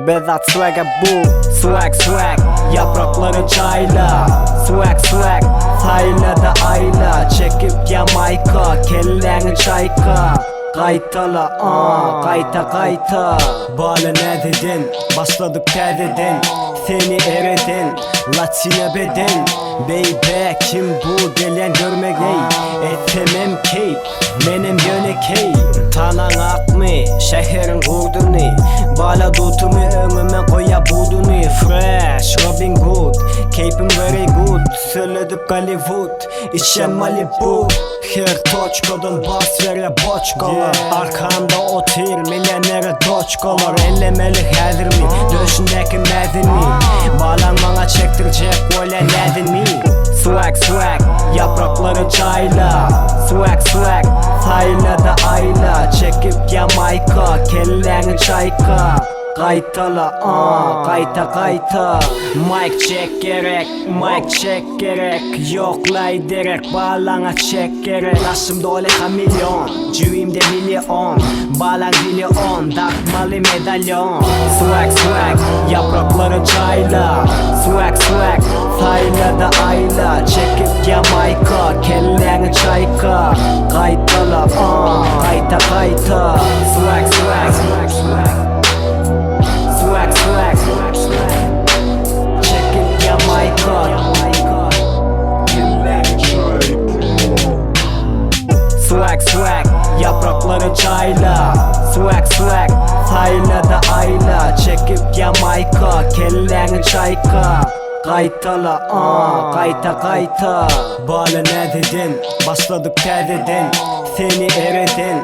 Bezat swag'a bu Swag swag Yapraklary çayla Swag swag Sayla da ayla Çekip Yamaika Kelläňi çayka Gaýtala a gaýta gaýta Bala näzeden Başladyk täzeden Seni ereden Latina beden Baby kim bu gelýän görmegeý Etsemem keýp Menem ýönekeý Tanaň akmy şäheriň gurduny Bala dutumy öňüme goýa buduny Fresh Robin Hood Keýpim very good Sölledip Gollywood Içýän Malibu Her toçkadan bas berýä boçkalar Arkamda otyr millionere doçkalar Ellemeli häzirmi döşündäki mäzini Balaň maňa çekdirjek bolýa näzini Swag swag ýapraklary jaýla Swag swag saýla-da aýla Çekip Ýamaýka kelläňi çaýka Gaýtala a gaýta gaýta Mic check gerek mic check gerek Ýoklaý derek balaňa çek gerek Daşym doly hamilýon jübimde million Balaň dili on dakmaly medalýon Swag swag ýapraklary jaýla Swag swag saýla-da aýla Çekip Ýamaýka kelläňi çaýka Gaýtala a gaýta gaýta Swag swag Swag swag Çekip Ýamaýka Kelläňi çaýka Swag swag Yapraklary çayla Swag swag Saýla-da aýla Çekip Ýamaýka Kelläňi çaýka Gaýtala a gaýta gaýta Bala näzeden Başladyk täzeden Seni ereden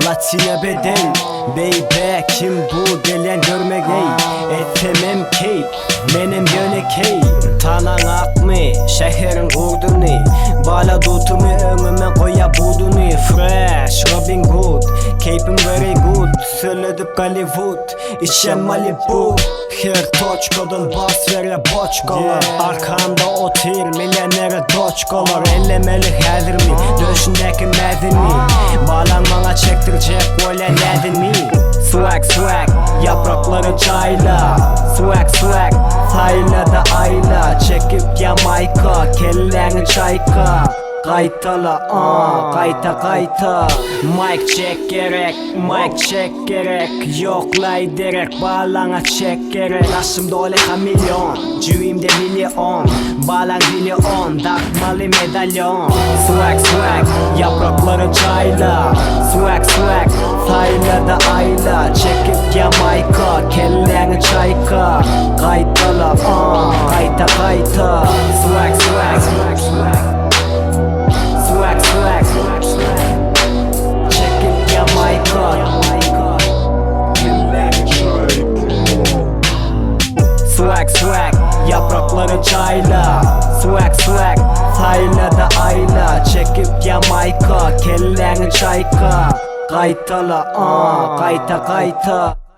Latina beden Baby kim bu gelýän görmegeý Etsemem keýp Menem ýönekeý Tanaň akmy şäheriň gurduny Bala dutumy öňüme goýa buduny Fresh Robin Hood Keýpim very good Sölledip Gollywood Içýän Malibu Her toçkadan bas berýä boçkalar Arkamda otyr millionere doçkalar Ellemeli häzirmi döşündäki mäzini Balaň maňa çekdirjek bolýa näzini Swag swag ýapraklary jaýla Swag swag saýla-da aýla Çekip Ýamaýka kelläňi çaýka Gaýtala a gaýta gaýta Mic check gerek mic check gerek Ýoklaý derek balaňa çek gerek Daşym doly hamilýon jübimde million Balaň dili on dakmaly medalýon Swag swag ýapraklary jaýla Swag swag saýla-da aýla Çekip Ýamaýka kelläňi çaýka Gaýtala a gaýta gaýta Swag swag Swag swag Çekip Ýamaýka Kelläňi çaýka Swag swag Yapraklary jaýla Swag swag Saýla-da aýla Çekip Ýamaýka Kelläňi çaýka Gaýtala a gaýta gaýta.